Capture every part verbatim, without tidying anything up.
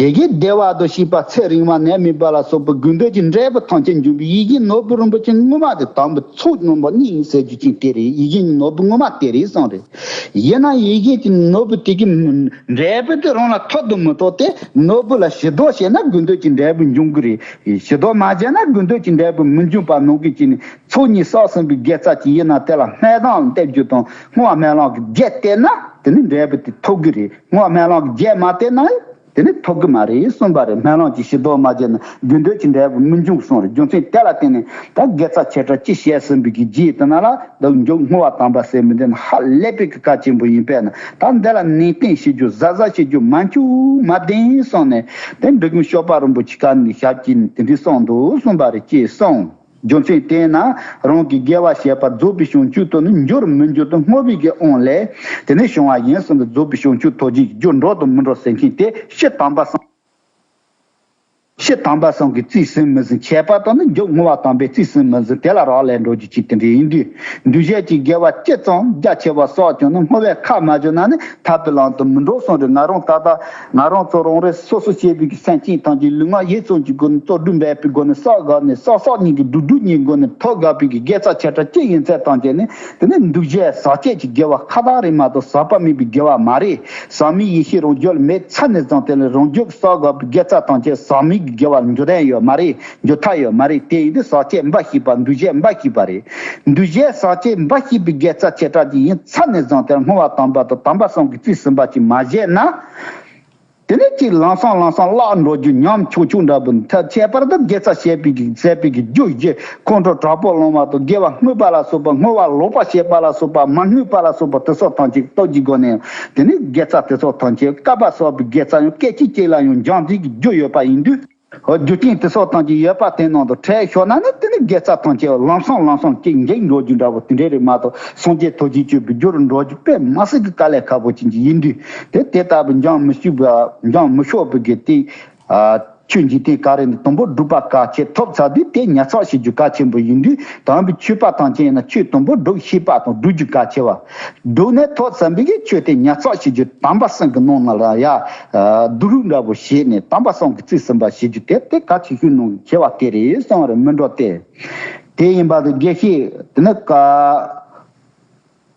དེ་གའི་བདེ་བ་དང་སྐྱིད་པ་ཚེ་རིང་བ་ནད་མེད་པ་ལ་སོགས་པའི་དགོས་འདོད་ཀྱི་འབྲས་བུ་ཐམས་ཅད་འབྱུང་བའི་ཡིད་བཞིན་ནོར་བུ་རིན་པོ་ཆེ་ངོ་མ་དེ་དམ་པའི་ཚོགས་རྣམ་པ་གཉིས་ཟེར་རྒྱུ་ཅིག་དེ་རེད། ཡིད་བཞིན་ནོར་བུ་ངོ་མ་དེ་རེད་གསུངས་རེད། ཡིན་ན་ཡིད་བཞིན་གྱི་ནོར་བུ་དེ་གི་འབྲས་བུ་དེ་རང་ལ་ཐོབ་ཏུ་མི་ཐོབ་དེ་ནོར་བུ་ལ་ཞེ་སྡང་བྱས་ན་དགོས་འདོད་ཀྱི་འབྲས་བུ་འབྱུང་གི་རེད། ཞེ་སྡང་མ་བྱས་ན་དགོས་འདོད་ཀྱི་འབྲས་བུ་མི་འབྱུང་པ་ནང་གི་ཅི་ནི་ཚོགས་གཉིས་བསགས་ཟིན་པའི་དགེ་རྩ་ཅིག་ཡིན་ན་དེ་ལ་སྨོན་ལམ་འདེབས་རྒྱུ་དང་བསྔོ་བ་སྨོན་ལམ་གྱི་རྒྱས་བཏབ་ན་དེ་ནི་འབྲས་བུ་དེ་ཐོབ་གི་རེད། བསྔོ་བ་སྨོན་ལམ་གྱི་རྒྱས་མ་བཏབ་ན། དེ་ནི་ཐོབ་གི་མ་རེད་གསུངས་པ་རེད། སྨོན་ལམ་གྱི་ཞེ་སྡང་མ་བྱས་ན་དགོས་འདོད་ཀྱི་འབྲས་བུ་མི་འབྱུང་གསུངས་རེད། རྒྱུ་མཚན་དེ་ལ་བརྟེན་ནས་ད་དགེ་རྩ་ཆེ་ཕྲ་ཅི་བྱས་ཟིན་པའི་གི་རྗེས་དེ་ན་ལ་ད་མཇུག་བསྔོ་བ་དམ་པ་ཟེར་མི་འདི་ནི་ཧ་ལས་པའི་གི་གལ་ཆེན་པོ་ཡིན་པས་ན། ད་འདི་ལ་ནན་ཏན་བྱེད་རྒྱུ་གཟབ་གཟབ་བྱེད་རྒྱུ་མ་འཁྱུག་མ་བདེན་གསུངས་ནས། དེ་འབྲི་གུང་སྐྱོབ་པ་རིན་པོ་ཆེ་ཀ་ནས་ཞབས་ཀྱིས་དེ་འདྲའི་གསུངས་འདུག་གསུངས་པ་རེད། ཅེས་གསུངས། རྒྱུ་མཚན་དེས་ན་རང་གི་དགེ་བ་བྱས་པ་རྫོགས་པའི་བྱང་ཆུབ་ཏུ་ནི་འགྱུར་མི་འགྱུར་དུ་བསྔོ་བའི་གི་དབང་ལས་དེ་ནས་བྱུང་བ་ཡིན་གསུངས་ཏེ། རྫོགས་པའི་བྱང་ཆུབ་ཐོབ་བྱེད་ཀྱི་རྒྱུར་འགྲོ་དང་མི་འགྲོ་ཟེར་མཁན་དེ་སྤྱིར་དམ་པ་གསུམ། སྤྱིར་དམ་པ་གསུམ་གྱིས་རྩིས་ཟིན་མི་ཟིན། ཁྱད་པར་དུ་ནི་མཇུག་བསྔོ་བ་དམ་པས་རྩིས་ཟིན་མི་ཟིན་དེ་ལ་རག་ལས་འགྲོ་རྒྱུ་ཅིག་དེ་འདྲ་ཡིན་དུས། འདུས་བྱས་ཀྱི་དགེ་བ་ཅི་ཙམ་རྒྱ་ཆེ་བ་བསགས་ཀྱང་ནི་བསྔོ་བས་ཁ་མ་བྱུང་ན་ནི་ཐར་པའི་ལམ་དུ་མི་འགྲོ་གསུངས་རེད། ང་རང་ད་ལྟ་ང་རང་ཚོ་རང་རེ་སོ་སོ་བྱས་པའི་གི་སེམས་ཅན་ཐམས་ཅད་ལུས་ངག་ཡིད་གསུམ་གྱི་སྒོ་ནས་བརྩོན་འགྲུས་འབད་པའི་སྒོ་ནས་བསགས་དགོས་ནས་བསགས་བསགས་གཉིས་ཀྱི་སྒྲུབ་སྒྲུབ་གཉིས་ཀྱི་སྒོ་ནས་ཐོབ་དགོས་པའི་གི་དགེ་རྩ་ཆེ་ཕྲ་ཅི་ཡིན་ཚད་ཐམས་ཅད་ནི་དེ་ནི་འདུས་བྱས་ཟག་བཅས་ཀྱི་དགེ་བ་ཁ་ཐག་རེད་མ་གཏོགས་ཟག་པ་མེད་པའི་དགེ་བ་མ་རེད། ཟག་མེད་ཡེ་ཤེས་རང་རྒྱུད་ལ་མེད་ཚར་ནས་བཟུང་དེ་ལ་རང་རྒྱུད་བསགས་དགོས་པའི་དགེ་རྩ་ཐམས་ཅད་ཟག་མེད་ཀྱི་དགེ་བ་ལ་འགྱུར་ཐབས་ཡོད་མ་རེད། འགྱུར་ཐབས་ཡོད་མ་རེད། དེ་ཡིན་དུས་ཟག་བཅས་འབའ་ཞིག་པ་འདུས་བྱས་འབའ་ཞིག་པ་རེད། འདུས་བྱས་ཟག་བཅས་འབའ་ཞིག་པའི་དགེ་རྩ་ཆེ་ཕྲ་ཅིག་ཡིན་ཚར་ནས་བཟུང་དེ་ལ་བསྔོ་བ་དམ་པ་དང་དམ་པ་གསུམ་གྱིས་རྩིས་ཟིན་པ་ཅིག་མ་བྱས་ན། དེ་ནས་ཅིག་ལམ་སང་ལམ་སང་བརླག་འགྲོ་རྒྱུ་ཉམས་ཆུང་ཆུང་འདྲ་པོ་འདི་ཐབས་ཁྱད་པར་དུ་དགེ་རྩ་བྱས་པའི་གི་མཛད་པའི་གི་རྒྱུ་བཞི་ཁོང་ཁྲོ་དྲག་པོ་ལངས་པ་དང་དགེ་བ་བསྔོས་པ་ལ་སོགས་པ་བསྔོ་བ་ལོག་པ་བྱས་པ་ལ་སོགས་པ་མ་བསྔོས་པ་ལ་སོགས་པ་དེ་སོགས་ཐམས་ཅད་སྟོབས་ཀྱི་སྒོ་ནས་དེ་ནས་དགེ་རྩ་དེ་སོགས་ཐམས་ཅད་བསྐལ་པ་བསགས་པའི་དགེ་རྩ་ཡང་སྐད་ཅིག་གཅིག་ལ་ཡང་འཇམ་འཛིན་གྱི་རྒྱུ་ཡོད་པ་ཡིན་དུས། རྒྱུ་རྐྱེན་དེ་སོགས་ཐམས་ཅད་ཡོད་པ་དེ་ནང་དུ་ཁྲལ་ཤོར་ན་ནི་དེ་ནི་དགེ་རྩ་ཐམས་ཅད་ལམ་སང་ལམ་སང་ཅིག་འགྲིག་འགྲོ་རྒྱུ་འདྲ་པོ་དེ་འདྲ་རེད་མ་གཏོགས་སངས་རྒྱས་ཐོབ་བྱེད་སྤྱོད་པའི་རྒྱུ་རུ་འགྲོ་རྒྱུ་དཔེ་མ་སྲིད་ཀྱི་དཀའ་ལས་ཁག་པོ་ཅན་ཅིག་ཡིན་དུས། དེ་དེ་ལྟ་བུ་འཇམ་མི་ཤོག་པ་འཇམ་མི་ཤོག་པའི་གི་དེ། ཆོས་འཇིག་རྟེན་ག་རེ་ནི་དང་པོ་སྒྲུབ་པ་གལ་ཆེ་ཐོབ་ཚར་དུས་དེ་ཉར་ཚགས་བྱེད་རྒྱུ་གལ་ཆེན་པོ་ཡིན་དུས། དམ་པའི་ཆོས་པ་ཐམས་ཅད་ཡིན་ན་ཆོས་དང་པོ་སྒྲུབ་ཤེས་པ་དང་སྒྲུབ་རྒྱུ་གལ་ཆེ་བ། སྒྲུབ་ནས་ཐོབ་ཟིན་པའི་གི་ཆོས་དེ་ཉར་ཚགས་བྱེད་རྒྱུ་དམ་པ་གསུམ་གྱི་ནང་ན་ལ་ཡ། སྡུག་རུས་འདྲ་པོ་བྱས་ནས་དམ་པ་གསུམ་གྱིས་རྩིས་ཟིན་པ་བྱེད་རྒྱུ་དེ་དེ་གལ་ཆེ་ཤོས་ནང་གི་ཆེ་བ་དེ་རེད་གསུངས་རེད། མི་འགྲོ་སྟེ། དེ་ཡིན་པ་དེ་དགེ་བཤེས་དེ་ནི་ཀ་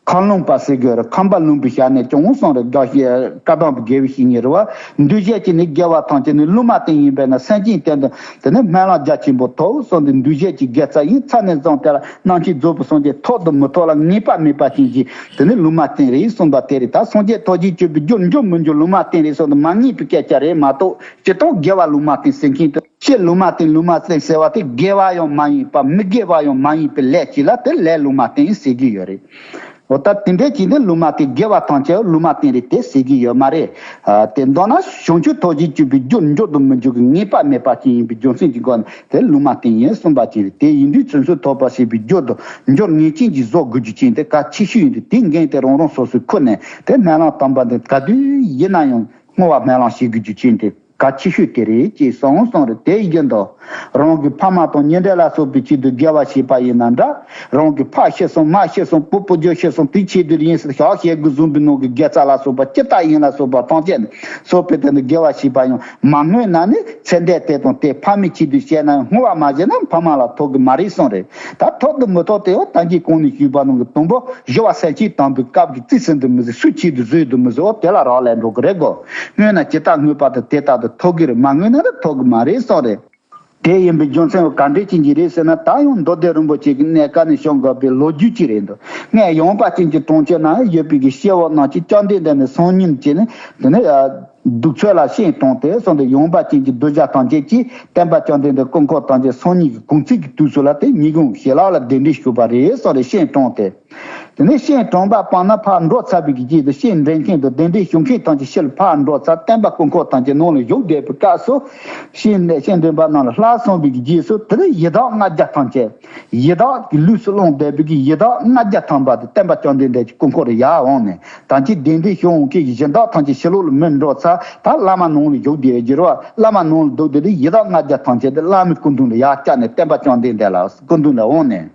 ཁམས་ལུང་པ་ཟེར་དགོས་རེད། ཁམས་པ་ལུང་པའི་ཞལ་ནས་ཀྱང་གསུངས་རེད། དགའ་བཤེས་བཀའ་གདམས་པའི་དགེ་བའི་བཤེས་གཉེན་རེད་བ། འདུས་བྱས་ཀྱི་ནི་དགེ་བ་ཐམས་ཅད་ནི་ལུང་མ་བསྟན་ཡིན་པས་ན་སེམས་ཅན་བསྟན་དུ་དེ་ནི་སྨོན་ལམ་རྒྱ་ཆེན་པོ་ཐོབ་གསུངས་ཏེ། འདུས་བྱས་ཀྱི་དགེ་རྩ་ཡིན་ཚར་ནས་བཟུང་དེ་ལ་རྣམ་མཁྱེན་རྫོགས་པའི་སངས་རྒྱས་ཐོབ་ཏུ་མི་ཐོབ་ལ་ངེས་པ་མེད་པ་ཅན་གྱི་དེ་ནི་ལུང་མ་བསྟན་རེད་གསུངས་པ་དེ་རེད། ད་སངས་རྒྱས་ཐོབ་བྱེད་སྤྱོད་པའི་རྒྱུར་འགྱུར་མི་འགྱུར་ལུང་མ་བསྟན་རེད་གསུངས་ཏེ་མ་ངེས་པའི་སྐད་ཆ་རེད་མ་གཏོགས་སྤྱིར་བཏང་དགེ་བ་ལུང་མ་བསྟན་ཟེར་མཁན་དེ། ཕྱི་ལུང་མ་བསྟན་ལུང་མ་བསྟན་ཟེར་བ་དེ་དགེ་བ་ཡང་མ་ཡིན་པ་མི་དགེ་བ་ཡང་མ་ཡིན་པའི་ལས་ཅིག་ལ་དེ་ལས་ལུང་མ་བསྟན་ཟེར་གྱི་ཡོད་རེད། འོ་ད་དེ་འདྲའི་ཅིག་ནི་ལུང་མ་བསྟན་དགེ་བ་ཐམས་ཅད་ལུང་མ་བསྟན་རེད་དེ་ཟེར་གྱི་ཡོད་མ་རེད། ཨ་དེ་མདོར་ན་བྱང་ཆུབ་ཐོབ་བྱེད་སྤྱོད་པའི་རྒྱུར་འགྱུར་དུ་མི་འཇུག་གི་ངེས་པ་མེད་པ་ཅིག་ཡིན་པའི་རྒྱུ་མཚན་གྱི་སྒོ་ནས་དེ་ལུང་མ་བསྟན་ཡིན་གསུངས་པ་ཅིག་རེད། དེ་ཡིན་དུས་ཚུན་ཚོད་ཐོབ་པ་ཞེས་པའི་རྒྱུར་དུ་འགྱུར་ངེས་ཅན་གྱི་བཟོ་དགོས་རྒྱུ་ཅན་དེ་གལ་ཆེ་ཤོས་ཡིན་དུས། དེའི་འགན་དེ་རང་རང་སོ་སོས་འཁུར་ནས་དེ་སྨོན་ལམ་དམ་པ་འདི་ག་དུས་ཡིན་ན་ཡང་བསྔོ་བ་སྨོན་ལམ་བྱེད་དགོས་རྒྱུ་ཅན་དེ། གལ་ཆེ་ཤོས་དེ་རེད་ཅེས་གསུངས་གསུངས་རེད། དེ་ཡི་རྒྱུན་དུ་རང་གི་ཕ་མ་དང་ཉེ་འབྲེལ་ལ་སོགས་པའི་ཆེད་དུ་དགེ་བ་བྱས་པ་ཡིན་ན་འདྲ། རང་གི་ཕ་ཤི་སོང་མ་ཤི་སོང་བུ་བུ་རྒྱུད་ཤི་སོང་དེའི་ཆེད་དུ་ཡིན་ཟེར་ཞག་བྱེད་དགོས་བཟུང་པའི་ནང་གི་དགེ་རྩ་ལ་སོགས་པ་ཅི་ལྟར་ཡིན་ལ་སོགས་པ་ཐམས་ཅད་ནི་སོགས་པའི་དོན་དུ་དགེ་བ་བྱས་པ་ཡང་མ་བསྔོས་ན་ནི་ཚེ་འདས་དེ་དང་དེ་ཕ་མའི་ཆེད་དུ་བྱས་ན་ཡང་བསྔོ་བ་མ་བྱས་ན་ཕ་མ་ལ་ཐོབ་གི་མ་རེད་གསུངས་རེད། ད་ཐོབ་ཏུ་མི་ཐོབ་དེ་ཡང་ད་གིན་གོང་ནས་ཞུས་པ་ནང་གི་དང་པོ་ཞི་བ་སེམས་བསྐྱེད་དམ་པའི་སྐབས་ཀྱི་རྩིས་ཟིན་དུ་མི་ཟིན་སུའི་ཆེད་དུ་བཟོས་དུ་མི་ཟིན་འོ་དེ་ལ་རག་ལས་འགྲོ་གི་རེད་གོ། སྔོན་ན་ཇི་ལྟར་བསྔོས་པ་དང་དེ་ལྟར་དུ་ཐོབ་ཀྱི་རེད། མ་བསྔོས་ན་ད་ཐོབ་ཀྱི་མ་རེད་གསུངས་རེད། དེ་ཡིན་པའི་རྒྱུ་མཚན་བོ་ག་འདྲས་ཅན་གྱི་རེད་ཟེར་ན། ད་ཡང་མདོ་སྡེ་རིན་པོ་ཆེ་གི་གནས་སྐབས་ནས་བྱུང་དགོས་པའི་ལོ་རྒྱུས་ཅིག་རེད་འདུག། སྔས་ཡངས་པ་ཅན་གྱི་གྲོང་ཁྱེར་ན་ཡོད་པའི་གི་སྐྱེ་བོ་རྣམས་ཀྱིས་བཅོམ་ལྡན་འདས་ནས་སང་ཉིན་བྱས་ནས་དེ་ནས་གདུགས་ཚོད་ལ་ཤིང་དྲངས་ཏེ་གསུངས་ཏེ། ཡངས་པ་ཅན་གྱི་གདུལ་བྱ་ཐམས་ཅད་ཀྱིས་སྟོན་པ་བཅོམ་ལྡན་འདས་སྐུ་འཁོར་ཐམས་ཅད་སང་ཉིན་གྱི་གུང་ཚིགས་ཀྱི་དུས་སུ་ལ་དེ་ཉིན་གུང་ཞལ་ལག་ལ་གདན་འདྲེན་ཞུས་པ་རེད་གསུངས་ཏེ་ཤིང་དྲངས་ཏེ། དེ་ནས་ཤིང་དྲངས་པ་སྤངས་ན་ཕར་འགྲོ་ཚར་བའི་གི་རྗེས་སུ་ཤིང་འདྲེན་མཁན་དང་གདན་འདྲེན་ཞུ་མཁན་ཐམས་ཅད་ཕྱིར་ཕར་འགྲོ་ཚར། སྟོན་པ་སྐུ་འཁོར་ཐམས་ཅད་ནང་ལ་བཞུགས་བསྡད་པའི་སྐབས་སུ། ཤིང་ཤིང་འདྲེན་པ་རྣམས་ལ་ལྷག་སོང་བའི་གི་རྗེས་སུ་དེ་ནས་ཡི་དྭགས་ལྔ་བརྒྱ་ཐམས་ཅད། ཡི་དྭགས་ཀྱི་ལུས་སུ་བླངས་བསྡད་པའི་གི་ཡི་དྭགས་ལྔ་བརྒྱ་ཐམ་པ་དེ་སྟོན་པ་བཅོམ་ལྡན་འདས་ཀྱི་སྐུ་འཁོར་ལ་ཡར་འོངས་ནས། ད་ཅི་གདན་འདྲེན་ཞུ་འོང་མཁན་གྱི་གཞན་དག་ཐམས་ཅད་ཕྱི་ལོགས་ལ་མི་འགྲོ་ཚར། ད་བླ་མ་ནང་ལ་བཞུགས་བསྡད་ཡོད་ཀྱི་རེད་བ། བླ་མ་ནང་ལ་འདུག་བསྡད་དུས་ཡི་དྭགས་ལྔ་བརྒྱ་ཐམས་ཅད་དེ་བླ་མའི་སྐུ་མདུན་ལ་ཡར་བཅར་ནས་སྟོན་པ་བཅོམ་ལྡན་འདས་ལ་སྐུ་མདུན་ལ་འོངས་ནས།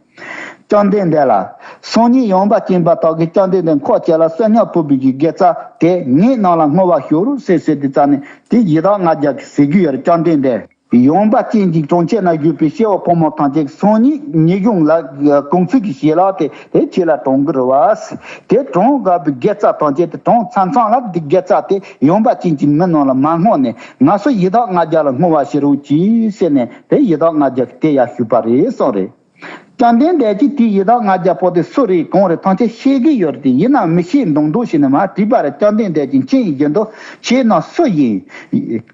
བཅོམ་ལྡན་འདས་ལ། སང་ཉིན་ཡངས་པ་ཅན་པ་དག་གིས་བཅོམ་ལྡན་འདས་འཁོར་བཅས་ལ་གསོལ་སྙམ་ཕུལ་བའི་གི་དགེ་རྩ་དེ་ངའི་རྣམས་ལ་བསྔོ་བར་ཞུ་ཟེར་ཟེར་དུས་ཙ་ནས་དེ་ཡི་དྭགས་ལྔ་བརྒྱ་གིས་ཟེར་གྱི་ཡོད་རེད། བཅོམ་ལྡན་འདས། ཡངས་པ་ཅན་གྱི་གྲོང་ཁྱེར་ན་བཞུགས་པའི་སྐྱེ་བོ་ཕོ་མོ་ཐམས་ཅད་ཀྱིས་སང་ཉིན་ཉིན་གུང་ལ་གུང་ཚིགས་ཀྱི་ཞལ་ལག་དེ་དེ་ཁྱེད་ལ་དྲང་གི་རེད་བ། དེ་དྲང་དགོས་པའི་དགེ་རྩ་ཐམས་ཅད་དེ་དྲང་མཚམས་མཚམས་ལ་དེ་དགེ་རྩ་དེ་ཡངས་པ་ཅན་གྱི་མི་རྣམས་ལ་མ་བསྔོས་ནས་ང་ཚོ་ཡི་དྭགས་ལྔ་བརྒྱ་ལ་བསྔོ་བ་བྱེད་རོགས་གྱིས་ཟེར་ནས་དེ་ཡི་དྭགས་ལྔ་བརྒྱ་གིས་དེ་ཡར་ཞུས་པ་རེད་གསུངས་རེད། བཅོམ་ལྡན་འདས་ཀྱིས་དེའི་ཡི་དྭགས་ལྔ་བརྒྱ་པོ་དེ་སུ་རེད་གང་རེད་ཐམས་ཅད་ཤེས་ཀྱི་ཡོད་རེད། དེ་ཡིན་ནའང་མི་ཤེས་མདོག་མདོག་བྱས་ནས་མར་དྲིས་པ་རེད། བཅོམ་ལྡན་འདས་ཀྱིས་མཁྱེན་ཡིན་རྒྱུ་མདོག་ཁྱེད་རྣམས་སུ་ཡིན།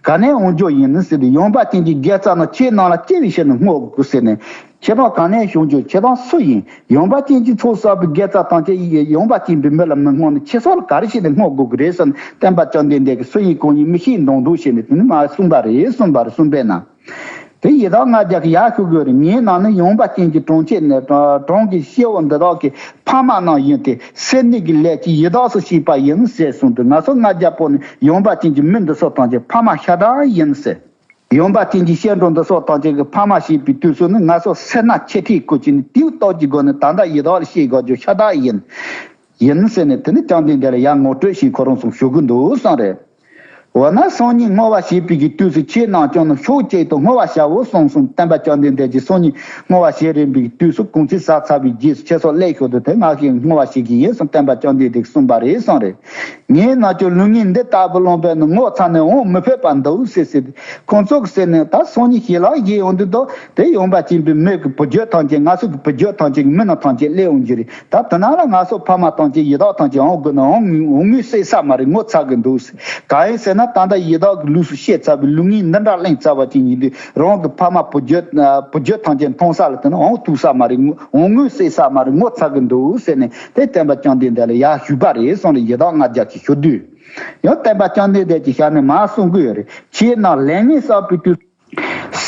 ག་ནས་འོང་རྒྱུ་ཡིན་ཟེར་ཏེ་ཡངས་པ་ཅན་གྱི་དགེ་རྩ་རྣམས་ཁྱེད་རྣམས་ལ་ཅི་བྱས་ནས་བསྔོ་དགོས་ཟེར་ནས། ཁྱེད་རང་ག་ནས་བྱུང་རྒྱུ། ཁྱེད་རང་སུ་ཡིན། ཡངས་པ་ཅན་གྱི་ཚོགས་བསགས་པའི་དགེ་རྩ་ཐམས་ཅད་ཡངས་པ་ཅན་པའི་མི་ལ་མི་བསྔོ་ནས་ཁྱེད་ཚོ་ལ་ག་རེ་བྱས་ནས་བསྔོ་དགོས་ཀྱི་རེད་ཟེར་ནས་བསྟན་པ་བཅོམ་ལྡན་འདས་ཀྱིས་སུ་ཡིན་གང་ཡིན་མི་ཤེས་མདོག་མདོག་བྱས་ནས་དེ་ནི་མར་གསུངས་པ་རེད། གསུངས་པ་རེད། གསུངས་པས་ན། དེ་ཡི་དྭགས་ལྔ་བརྒྱ་གིས་ཡར་ཞུ་དགོས་རེད། ངའི་ནང་ནས་ཡངས་པ་ཅན་གྱི་གྲོང་ཁྱེར་ནས་གྲོང་གི་སྐྱེ་བོ་འདི་དག་གི་ཕ་མ་རྣམས་ཡིན་ཏེ་སེར་སྣའི་གི་ལས་ཀྱིས་ཡི་དྭགས་སུ་སྐྱེས་པ་ཡིན་ཟེར་གསུངས་ཏེ། ང་ཚོ་ལྔ་བརྒྱ་པོ་ནི་ཡངས་པ་ཅན་གྱི་མི་འདི་ཚོ་ཐམས་ཅད་ཕ་མ་ཤ་སྟག་ཡིན་ཟེར། ཡངས་པ་ཅན་གྱི་སྐྱེ་འགྲོ་འདི་ཚོ་ཐམས་ཅད་ཀྱི་ཕ་མ་སྐྱེས་པའི་དུས་སུ་ནི་ང་ཚོ་སེར་སྣ་ཆེ་ཐལ་སྐུ་ཅན་ནི་དེའི་སྟོབས་ཀྱི་སྒོ་ནས་ད་ལྟ་ཡི་དྭགས་ལ་སྐྱེ་དགོས་རྒྱུ་ཤ་སྟག་ཡིན། ཡིན་ཟེར་ནས་དེ་ནི་བཅོམ་ལྡན་འདས་ལ་ཡར་ངོ་སྤྲོད་བྱས་ཁོ་རང་ཚོར་ཞུ་གི་འདུག་གསུངས་རེད། འོ་ན་སང་ཉིན་བསྔོ་བ་བྱེད་པའི་གི་དུས་སུ་ཁྱེད་རྣམས་ཀྱང་ནི་ཕྱོགས་གཅིག་ཏུ་བསྔོ་བ་བྱའོ་གསུངས་སོང་། བསྟན་པ་བཅོམ་ལྡན་འདས་ཀྱིས་སང་ཉིན་བསྔོ་བ་བྱེད་རན་པའི་གི་དུས་སུ་གུང་ཚིགས་བཞག་ཚར་བའི་རྗེས་སུ་ཁྱེད་ཚོ་སླེབས་ཤོག་དུས་དེ་ང་ཞིག་བསྔོ་བ་བྱེད་ཀྱི་ཡིན་གསུངས་བསྟན་པ་བཅོམ་ལྡན་འདས་ཀྱིས་གསུངས་པ་རེད་གསུངས་རེད། ངས་ནམ་རྒྱུན་ལུས་ངན་འདི་ལྟ་བུ་བླངས་པས་ནི་ངོ་ཚ་ནས་འོང་མི་ཕོད་པར་འདུག་ཟེར་ཟེར་ཏེ། ཁོང་ཚོ་གིས་ཟེར་ནས་ད་སང་ཉིན་ཞལ་ལག་བཞེས་ཡོང་དུས་དོ་དེ་ཡངས་པ་ཅན་པའི་མི་གི་བུ་རྒྱུད་ཐམས་ཅད་ང་ཚོ་གི་བུ་རྒྱུད་ཐམས་ཅད་ཀྱི་མི་རྣམས་ཐམས་ཅད་སླེབས་འོང་རྒྱུ་རེད། ད་དེ་ན་ལ་ང་ཚོ་ཕ་མ་ཐམས་ཅད་ཡི་དྭགས་ཐམས་ཅད་འོང་དགོས་ན་འོང་ངུ་འོང་ངུས་སེལ་ས་མ་རེད། ངོ་ཚ་གི་འདུག་ཟེར། གང་ཡིན་ཟེར་ན་ད་ལྟ་ཡི་དྭགས་ཀྱི་ལུས་སུ་སྐྱེས་ཚར་བའི་ལུས་ངན་འདི་འདྲ་བླངས་ཚར་བ་ཅིག་ཡིན་དུས་རང་གི་ཕ་མ་བུ་རྒྱུད་བུ་རྒྱུད་ཐམས་ཅད་མཐོང་ས་ལ་དེ་ན་འོང་ཐུག་ས་མ་རེད། འོང་ངུས་སེལ་ས་མ་རེད། ངོ་ཚ་གི་འདུག་ཟེར་ནས་དེ་བསྟན་པ་བཅོམ་ལྡན་འདས་ལ་ཡར་ཞུས་པ་རེད་གསུངས་ནས་ཡི་དྭགས་ལྔ་བརྒྱ་གིས་ཞུ་དུས། ཡང་བསྟན་པ་བཅོམ་ལྡན་འདས་ཀྱི་ཞལ་ནས་མར་གསུང་གི་ཡོད་རེད། ཁྱེད་རྣམས་ལས་ངན་བསགས་པའི་དུས་སུ།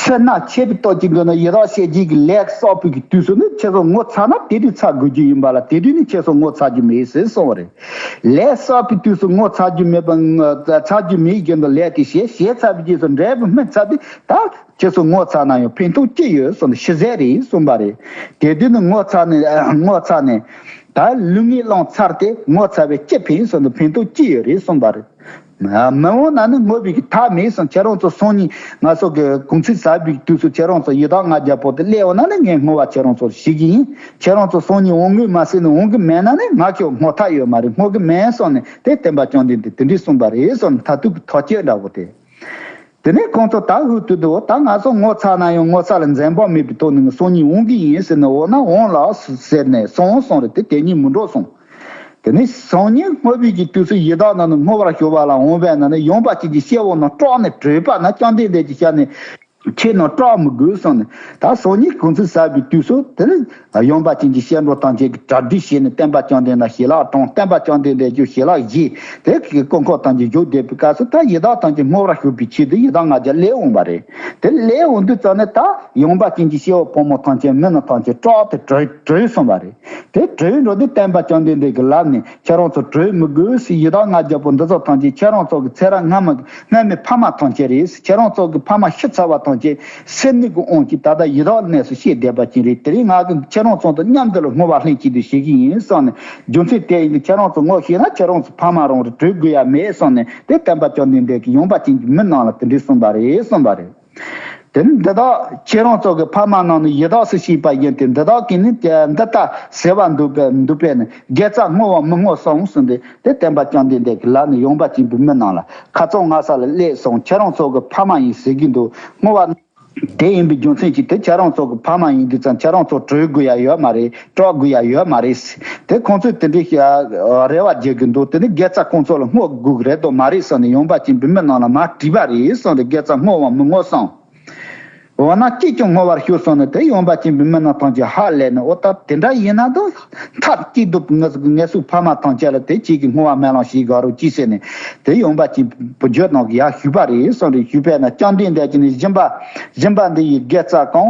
སེར་སྣ་ཆེ་བའི་སྟོབས་ཀྱི་སྒོ་ནས་ཡི་དྭགས་ཤ་རྒྱུས་ཀྱི་ལས་བསགས་པའི་གི་དུས་སུ་ནི་ཁྱེད་ཚོ་ངོ་ཚ་ན་དེ་དུས་ཚ་དགོས་རྒྱུ་ཡིན་པ་ལ་དེ་དུས་ནི་ཁྱེད་ཚོ་ངོ་ཚ་རྒྱུ་མེད་ཟེར་གསུངས་པ་རེད། ལས་བསགས་པའི་དུས་སུ་ངོ་ཚ་རྒྱུ་མེད་པ་ཚ་རྒྱུ་མེད་རྒྱུ་འདུག་ལས་དེ་བྱས་བྱས་ཚར་བའི་རྗེས་སུ་འབྲས་བུ་སྨིན་ཚར་དུས་ད་ཁྱེད་ཚོ་ངོ་ཚ་ན་ཡང་ཕན་ཐོགས་ཅི་ཡོད་གསུངས་ནས་ཤི་ཟད་རེད་གསུངས་པ་རེད། དེ་དུས་ནི་ངོ་ཚ་ནས་ངོ་ཚ་ནས། ད་ལུས་ངན་བླངས་ཚར་ཏེ་ངོ་ཚ་བས་ཅི་ཕན་གསུངས་ཏེ་ཕན་ཐོགས་ཅི་ཡོད་རེད་གསུངས་པ་རེད། མི་འོང་ན་ནི་བསྔོ་བའི་གི་ཐབས་མེད་གསུངས། ཁྱེད་རང་ཚོ་སང་ཉིན་ང་ཚོ་གི་གུང་ཚིགས་བཞག་པའི་དུས་སུ་ཁྱེད་རང་ཚོ་ཡི་དྭགས་ལྔ་བརྒྱ་པོ་དེ་སླེབས་འོང་ན་ནི་ངས་བསྔོ་བ་ཁྱེད་རང་ཚོར་ཞུ་གི་ཡིན། ཁྱེད་རང་ཚོ་སང་ཉིན་འོང་གི་མ་ཟེར་ནས་འོང་གི་མེད་ན་ནི་ང་ཁྱོད་བསྔོ་ཐབས་ཡོད་མ་རེད། བསྔོ་གི་མེད་གསུངས་ནས་དེ་བསྟན་པ་བཅོམ་ལྡན་འདས་དེ་འདྲས་གསུངས་པ་རེད་གསུངས་ནས་མཐར་ཐུག་གི་ཐག་གཅོད་འདྲ་བོ་དེ། དེ་ནས་ཁོང་ཚོ་ད་ཧུར་ཐུག་ཏུ་འོ་ད་ང་ཚོ་ངོ་ཚ་ན་ཡང་ངོ་ཚ་ལ་འཛེམ་བག་མེད་པའི་ཐོག་ནས་སང་ཉིན་འོང་གི་ཡིན་ཟེར་ནས་འོ་ན་འོང་ལགས་ཟེར་ནས་སོང་སོང་རེད། དེ་དེ་ཉིད་མི་འགྲོ་སོང་། དེ་ནས་སང་ཉིན་བསྔོ་བའི་གི་དུས་སུ་ཡི་དྭགས་རྣམས་ནི་བསྔོ་བར་ཞུ་བ་ལ་འོང་བས་ན་ནི་ཡངས་པ་ཅན་གྱི་སྐྱེ་བོ་རྣམས་སྐྲག་ནས་བྲོས་པ་ན་བཅོམ་ལྡན་འདས་ཀྱི་ཞལ་ནས། ཁྱེད་རྣམས་སྐྲག་མི་དགོས་གསུངས་ནས་ད་སང་ཉིན་གུང་ཚིགས་བཞག་པའི་དུས་སུ་དེ་ནི་ཡངས་པ་ཅན་གྱི་སྐྱེ་འགྲོ་ཐམས་ཅད་ཀྱིས་གྲ་སྒྲིག་བྱས་ནས་བསྟན་པ་བཅོམ་ལྡན་འདས་ལ་ཞལ་ལག་དྲངས། བསྟན་པ་བཅོམ་ལྡན་འདས་ཀྱིས་ཞལ་ལག་བཞེས། དེ་གི་དཀོན་མཆོག་ཐམས་ཅད་བཞུགས་བསྡད་པའི་སྐབས་སུ་ད་ཡི་དྭགས་ཐམས་ཅད་བསྔོ་བར་ཞུགས་པའི་ཆེད་དུ་ཡི་དྭགས་ལྔ་བརྒྱ་སླེབས་འོང་བ་རེད། དེ་སླེབས་འོང་དུས་ཙམ་ནས་ད་ཡངས་པ་ཅན་གྱི་སྐྱེ་བོ་ཕོ་མོ་ཐམས་ཅད་མི་རྣམས་ཐམས་ཅད་སྐྲག་སྟེ་བྲོས་བྲོས་སོང་བ་རེད། དེ་བྲོས་འགྲོ་དུས་བསྟན་པ་བཅོམ་ལྡན་འདས་ཀྱིས་ལབ་ནས་ཁྱེད་རང་ཚོ་བྲོས་མི་དགོས་ཟེར། ཡི་དྭགས་ལྔ་བརྒྱ་པོ་འདི་ཚོ་ཐམས་ཅད་ཁྱེད་རང་ཚོ་གི་ཚེ་རབས་སྔ་མ་སྔ་མའི་ཕ་མ་ཐམས་ཅད་རེད། ཁྱེད་རང་ཚོ་གི་ཕ་མ་ཤི་ཚར་བ་ཐམས་ཅད་སེར་སྣའི་གི་དབང་གིས་ད་ལྟ་ཡི་དྭགས་གནས་སུ་གཤེགས་བསྡད་པ་ཅིག་རེད། དེ་རིང་ང་གིས་ཁྱེད་རང་ཚོ་དང་མཉམ་དུ་ལ་བསྔོ་བ་ལྷན་ཅིག་ཏུ་བྱེད་ཀྱི་ཡིན་གསུངས་ནས་རྒྱུ་མཚན་དེ་ཡིན་དུས་ཁྱེད་རང་ཚོ་ངོ་ཤེས་ན་ཁྱེད་རང་ཚོ་ཕ་མ་རང་རེད། བྲོས་དགོས་ཡ་མེད་གསུངས་ནས་དེ་བསྟན་པ་བཅོམ་ལྡན་འདས་ཀྱིས་ཡངས་པ་ཅན་གྱི་མི་རྣམས་ལ་དེ་འདྲས་གསུངས་པ་རེད་གསུངས་པ་རེད། དེ་ནི་འདི་དག་ཁྱེད་རང་ཚོ་གི་ཕ་མ་རྣམས་ནི་ཡི་དྭགས་སུ་སྐྱེས་པ་ཡིན་ཏེ། འདི་དག་གིས་ནི་འདི་ལྟར་ཟེར་བ་འདུག་པས་འདུག་པས་ནི་དགེ་རྩ་བསྔོ་བ་མི་བསྔོ་གསུངས་ཟེར་ཏེ། དེ་བསྟན་པ་བཅོམ་ལྡན་འདས་ཀྱིས་ལབ་ནས་ཡངས་པ་ཅན་པའི་མི་རྣམས་ལ་ཁ་རྩང་ང་ས་ལ་སླེབས་སོང་། ཁྱེད་རང་ཚོ་གི་ཕ་མ་ཡིན་ཟེར་གྱི་འདུག་བསྔོ་བ་དེ་ཡིན་པའི་རྒྱུ་མཚན་གྱིས་དེ་ཁྱེད་རང་ཚོ་གི་ཕ་མ་ཡིན་དུས་ཙང་ཁྱེད་རང་ཚོ་བྲོས་དགོས་ཡ་ཡོད་མ་རེད། སྐྲག་དགོས་ཡ་ཡོད་མ་རེད། དེ་ཁོང་ཚོས་དེ་འདྲའི་རེ་བ་རྒྱག་གི་འདུག་དེ་ནི་དགེ་རྩ་ཁོང་ཚོ་ལ་བསྔོ་དགོས་ཀྱི་རེད་དོ་མ་རེད་ཟེར་ནས་ཡངས་པ་ཅན་པའི་མི་རྣམས་ལ་མར་དྲིས་པ་རེད་གསུངས་ཏེ། དགེ་རྩ་བསྔོ་བ་མི་བསྔོ་གསུངས། འོ་ན་ཅིས་ཀྱང་བསྔོ་བར་ཞུ་གསུངས་ནས་དེ་ཡངས་པ་ཅན་པའི་མི་རྣམས་ཐམས་ཅད་ཧ་ལས་ནས། འོ་ད་དེ་འདྲ་ཡིན་ན་ད་མཐའ་གཅིག་ཏུ་ངེད་ངེད་ཚོའི་ཕ་མ་ཐམས་ཅད་ལ་དེ་གཅིག་གི་བསྔོ་བ་སྨོན་ལམ་ཞིག་དགོས་རེད་ཅེས་ཟེར་ནས་དེ་ཡངས་པ་ཅན་བུ་རྒྱུད་རྣམས་ཀྱིས་ཡར་ཞུས་པ་རེད་གསུངས་རེད། ཞུས་པས་ན་བཅོམ་ལྡན་འདས་ཀྱིས་ནི་སྦྱིན་པ་སྦྱིན་པ་འདི་ཡི་དགེ་རྩ་གང་།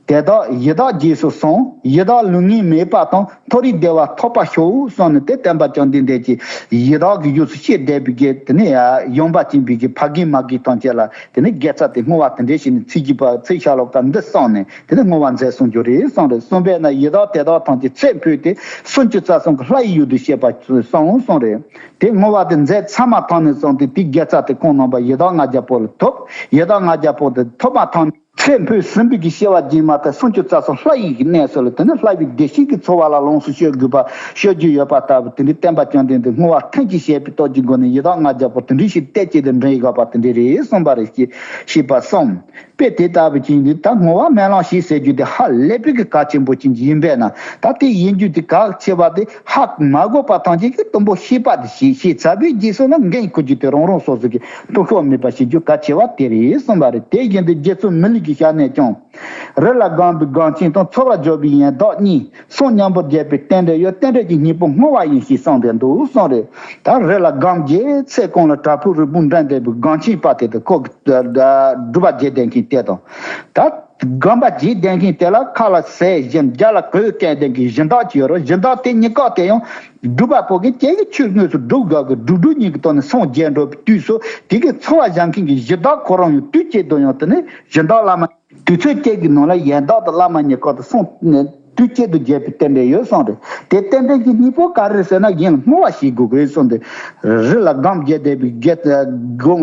དེ་དག་ཡི་དྭགས་རྗེས་སུ་སོང་། ཡི་དྭགས་ལུས་ངན་མེད་པ་དང་། མཐོ་རིས་བདེ་བ་ཐོབ་པར་ཤོག་གསུངས་ནས། དེ་སྟོན་པ་བཅོམ་ལྡན་འདས་ཀྱིས་ཡི་དྭགས་ཀྱི་ཡུལ་སུ་སྐྱེས་བསྡད་པའི་གི་དེ་ནས་ཡོན་པ་ཅན་པའི་གི་ཕ་རྒན་མ་རྒན་ཐམས་ཅད་ལ་དེ་ནས་དགེ་རྩ་དེ་བསྔོ་བ་དེ་འདྲ་བྱས་ནས་ཚིག་གི་པ་ཚིག་ཤ་ལོག་པ་འདི་གསུངས་ནས། དེ་ནས་བསྔོ་བ་མཛད་གསུངས་རྒྱུ་རེད་གསུངས་རེད། གསུངས་པས་ན་ཡི་དྭགས་དེ་དག་ཐམས་ཅད་ཚེ་འཕོས་ཏེ་སུམ་ཅུ་རྩ་གསུམ་གྱི་ལྷ་ཡི་ཡུལ་དུ་སྐྱེས་པ་སོང་གསུངས་རེད། དེ་བསྔོ་བ་དེ་མཛད་ཚར་མ་ཐག་ནས་བཟུང་སྟེ་དེའི་དགེ་རྩ་དེ་ཁོང་རྣམ་པ་ཡི་དྭགས་ལྔ་བརྒྱ་པོ་ལ་ཐོབ། ཡི་དྭགས་ལྔ་བརྒྱ་པོ་དེ་ཐོབ་མ་ཐག་ནས་ཚེ་འཕོས་ཟིན་པའི་གི་སྐྱེ་བ་རྗེས་མ་དེ་སུམ་ཅུ་རྩ་གསུམ་ལྷ་ཡི་གི་གནས་སུ་ལ་དེ་ནི་ལྷ་བའི་བདེ་གཤེགས་ཀྱི་འཚོ་བ་ལ་ལོངས་སུ་སྤྱོད་དགོས་པ་སྤྱོད་རྒྱུ་ཡོད་པ་ལྟ་བུ། དེ་འདྲའི་བསྟན་པ་བཅོམ་ལྡན་འདས་བསྔོ་བ་ཐུན་གྱིས་བཞེས་པའི་སྟོབས་ཀྱི་སྒོ་ནས་ཡི་དྭགས་ལྔ་བརྒྱ་པོ་དེ་འདྲའི་ཞིག་གཏད་བྱས་ཏེ་འདྲེན་ཡོད་པ་དེ་འདྲ་རེད་གསུངས་པ་རེད། ཞེས་པ་གསུངས། དཔེ་དེ་ལྟ་བུ་ཅན་འདི་ད་བསྔོ་བ་སྨོན་ལམ་ཞེས་ཟེར་རྒྱུ་དེ་ཧ་ལས་པའི་གི་གལ་ཆེན་པོ་ཅན་ཡིན་པས་ན། ད་དེ་ཡིན་རྒྱུ་དེ་གལ་ཆེ་བ་དེ་ཧ་མ་གོ་བ་ཐམས་ཅད་ཀྱིས་དུམ་བུ་ཤེས་པ་དེ་ཤེས། ཤེས་ཚར་བའི་རྗེས་སུ་ན་འགན་འཁུར་རྒྱུ་དེ་རང་རང་སོ་སོ་གི་སྟོབས་ཤུགས་མེད་པ་ཤེས་རྒྱུ་གལ་ཆེ་བ་དེ་རེད་གསུངས་པ་རེད། དེ་བཞིན་དུ་རྗེ་བཙུན་མི་ལའི་གི་ཞལ་ནས་ཀྱང་། རི་ལ་སྒོམ་པའི་སྒོམ་ཆེན་དང་། འཚོ་བར་འཇུག་པའི་ཡོན་བདག་གཉིས། གསུང་སྙིང་པོར་བརྒྱུད་པའི་རྟེན་འབྲེལ་ཡོད། རྟེན་འབྲེལ་གྱི་སྙིང་པོ་བསྔོ་བ་ཡིན་ཞེས་གསུངས་ཏེ་འདུག་གསུངས་རེད། ད་རི་ལ་སྒོམ་རྗེས་ཚེ་གང་ལ་བྲག་ཕུག་རི་བོང་འགྲམ་བསྡད་པའི་སྒོམ་ཆེན་པ་དེ་དང་། ཁོ་གི་སྒྲུབ་པ་བྱེད་བསྡད་མཁན་དེ་དང་། ད་སྒོམ་པ་བྱེད་བསྡད་མཁན་དེ་ལ་ཁ་ལ་ཟས་བཞིན་རྒྱབ་ལ་གོས་གྱོན་བསྡད་མཁན་སྦྱིན་བདག་ཅིག་ཡོད་རེད། སྦྱིན་བདག་དེ་གཉིས་ཀ་དེ་ཡང་སྒྲུབ་པ་པོ་གིས་ཁྱེད་ཀྱིས་ཆོས་དངོས་སུ་སྒྲུབ་དགོས་ཀྱི། སྒྲུབ་སྒྲུབ་གཉིས་ཀྱི་ཐོག་ནས་སངས་རྒྱས་འགྲོ་བའི་དུས་སུ། དེ་གི་འཚོ་བ་བཞག་མཁན་གྱི་སྦྱིན་བདག་ཁོ་རང་ཡང་དུས་གཅིག་ཏུ་ཡང་དེ་ནས་སྦྱིན་བདག་བླ་མ། དུས་ཚོད་གཅིག་གི་ནང་ལ་ཡོན་བདག་དང་བླ་མ་གཉིས་ཀ་དེ་སངས་དུས་གཅིག་ཏུ་བྱེད་པའི་རྟེན་འབྲེལ་ཡོད་གསུངས་རེད། དེ་རྟེན་འབྲེལ་གྱི་སྙིང་པོ་ག་རེ་ཟེར་ན། གཞན་ལ་བསྔོ་བ་བྱེད་དགོས་ཀྱི་རེད་གསུངས་ཏེ། རི་ལ་སྒོམ་རྒྱག་བསྡད་པའི་དགེ་སྒོམ་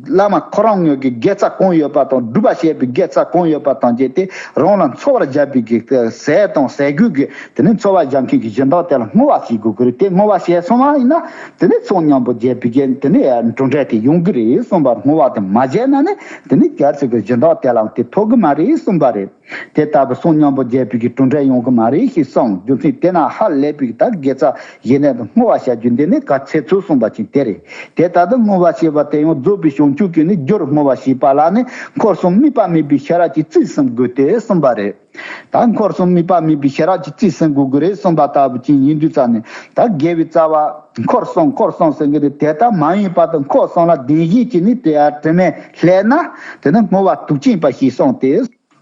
བླ་མ་ཁོ་རང་ངོས་ཀྱི་དགེ་རྩ་གང་ཡོད་པ་དང་། སྒྲུབ་པ་བྱེད་པའི་དགེ་རྩ་གང་ཡོད་པ་དང་བཅས་ཏེ། རང་ལ་འཚོ་བར་བྱ་བའི་གི་ཟས་དང་ཟས་གོས་ཀྱི་དེ་ནས་འཚོ་བ་བྱ་མཁན་གྱི་སྦྱིན་བདག་དེ་ལ་བསྔོ་བ་བྱེད་དགོས་ཀྱི་རེད། དེ་བསྔོ་བ་བྱས་སོང་བ་ཡིན་ན། དེ་ནས་གསུང་སྙིང་པོ་བརྒྱུད་པའི་གི་དེ་ནས་གྲུབ་འབྲས་དེ་ཡོང་གི་རེད་གསུངས་པར། བསྔོ་བ་དེ་མ་བྱས་ན་ནི་དེ་ནས་གལ་སྲིད་ཀྱི་སྦྱིན་བདག་དེ་ལའང་དེ་ཐོབ་གི་མ་རེད་གསུངས་པ་རེད། དེ་ལྟ་བུ་གསུང་སྙིང་པོ་བརྒྱུད་པའི་གི་གྲུབ་འབྲས་ཡོང་གི་མ་རེད་ཞེས་གསུངས། རྒྱུ་མཚན་དེ་ན་ཧ་ལས་པའི་གི་ད་དགེ་རྩ་ཡིན་ནས་བསྔོ་བ་བྱ་རྒྱུ་འདི་ནི་གལ་ཆེ་ཚུལ་གསུངས་པ་ཅིག་དེ་རེད། དེ་ལྟར་དུ་བསྔོ་བ་བྱེད་པ་དེ་ཡང་རྫོགས་པའི་བྱང་ཆུབ་ཀྱི་ནི་རྒྱུར་བསྔོ་བ་བྱེད་པ་ལ་ནི། འཁོར་གསུམ་དམིགས་པ་མེད་པའི་ཤེས་རབ་ཀྱིས་རྩིས་ཟིན་དགོས་ཏེ་གསུངས་པ་རེད། ད་འཁོར་གསུམ་དམིགས་པ་མེད་པའི་ཤེས་རབ་ཀྱིས་རྩིས་ཟིན་དགོས་ཀྱི་རེད་གསུངས་པ་ལྟ་བུ་ཅིག་ཡིན་དུས་ཙང་ནས། ད་དགེ་བའི་རྩ་བ་འཁོར་གསུམ་འཁོར་གསུམ་ཟེར་གྱི་རེད། དེ་ལྟར་མ་ཡིན་པ་དང་། འཁོར་གསུམ་ལ་བདེན་བཞིའི་ནི་དེ་ཡང་དྲི་མས་བསླད་ན། དེ་ནི་བསྔོ་བ་དུག་ཅན་པ་ཞེས་གསུངས་ཏེ།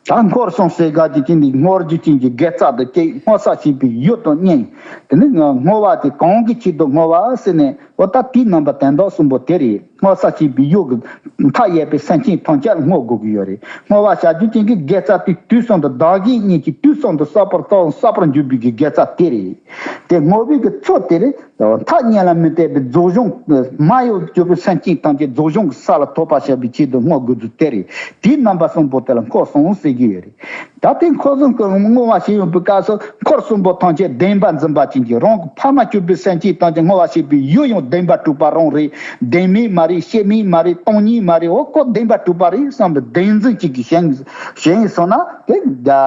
ད་འཁོར་གསུམ་ཟེར་ག་ཅིག་ཅིག་ནི་བསྔོ་རྒྱུ་ཅན་གྱི་དགེ་རྩ་དང་བཅས། བསྔོ་ས་བྱེད་པའི་ཡུལ་དང་གཉིས། དེ་ནི་བསྔོ་བ་དེ་གང་གི་ཆེད་དུ་བསྔོ་བ་ཟེར་ནས། འོ་ད་དེའི་རྣམ་པ་དོན་དག་གསུམ་པོ་དེ་རེད། བསྔོ་ས་བྱེད་པའི་ཡུལ་གྱི་མཐའ་ཡས་པའི་སེམས་ཅན་ཐམས་ཅད་ལ་བསྔོ་དགོས་ཀྱི་ཡོད་རེད། བསྔོ་བ་བྱ་རྒྱུ་ཅན་གྱི་དགེ་རྩ་དེ་དུས་གསུམ་དུ་བདག་གཞན་གཉིས་ཀྱི་དུས་གསུམ་དུ་གསོག་པར་གཏོང་། གསོག་པར་འགྱུར་བའི་གི་དགེ་རྩ་དེ་རེད། དེ་བསྔོ་བའི་གི་ཚུལ་དེ་རེད། མཐའ་གཉིས་ལ་མི་ལྟོས་པའི་རྫོགས་བྱང་མ་ཡོད་གྱུར་པའི་སེམས་ཅན་ཐམས་ཅད་རྫོགས་བྱང་གི་ས་ལ་ཐོབ་པར་བྱ་བའི་ཆེད་དུ་བསྔོ་དགོས་ཚུལ་དེ་རེད། དེའི་རྣམ་པ་གསུམ་པོ་དེ་ལ་འཁོར་གསུམ་ཟེར་གྱི་ཡོད་རེད། ད་ལྟའི་འཁོར་གསུམ་གྱི་བསྔོ་བ་བྱེད་ཡོང་པའི་སྐབས་སུ། འཁོར་གསུམ་པོ་ཐམས་ཅད་བདེན་པ་འཛིན་པ་ཅན་གྱི། རང་གི་ཕ་མ་གྱུར་པའི་སེམས་ཅན་ཐམས་ཅད་བསྔོ་བ་བྱེད་པའི་ཡུལ་ཡང་བདེན་པར་གྲུབ་པ་རང་རེད། བདེན་མེད་མ་རེད། བྱེད་མེད་མ་རེད། གཏོང་ཉིད་མ་རེད། འོ་ཁོ་བདེན་པར་གྲུབ་པ་རེད་བསམ་པའི་བདེན་འཛིན་ཅིག་གིས་བཞེངས་བཞེངས་སོང་ན། དེ་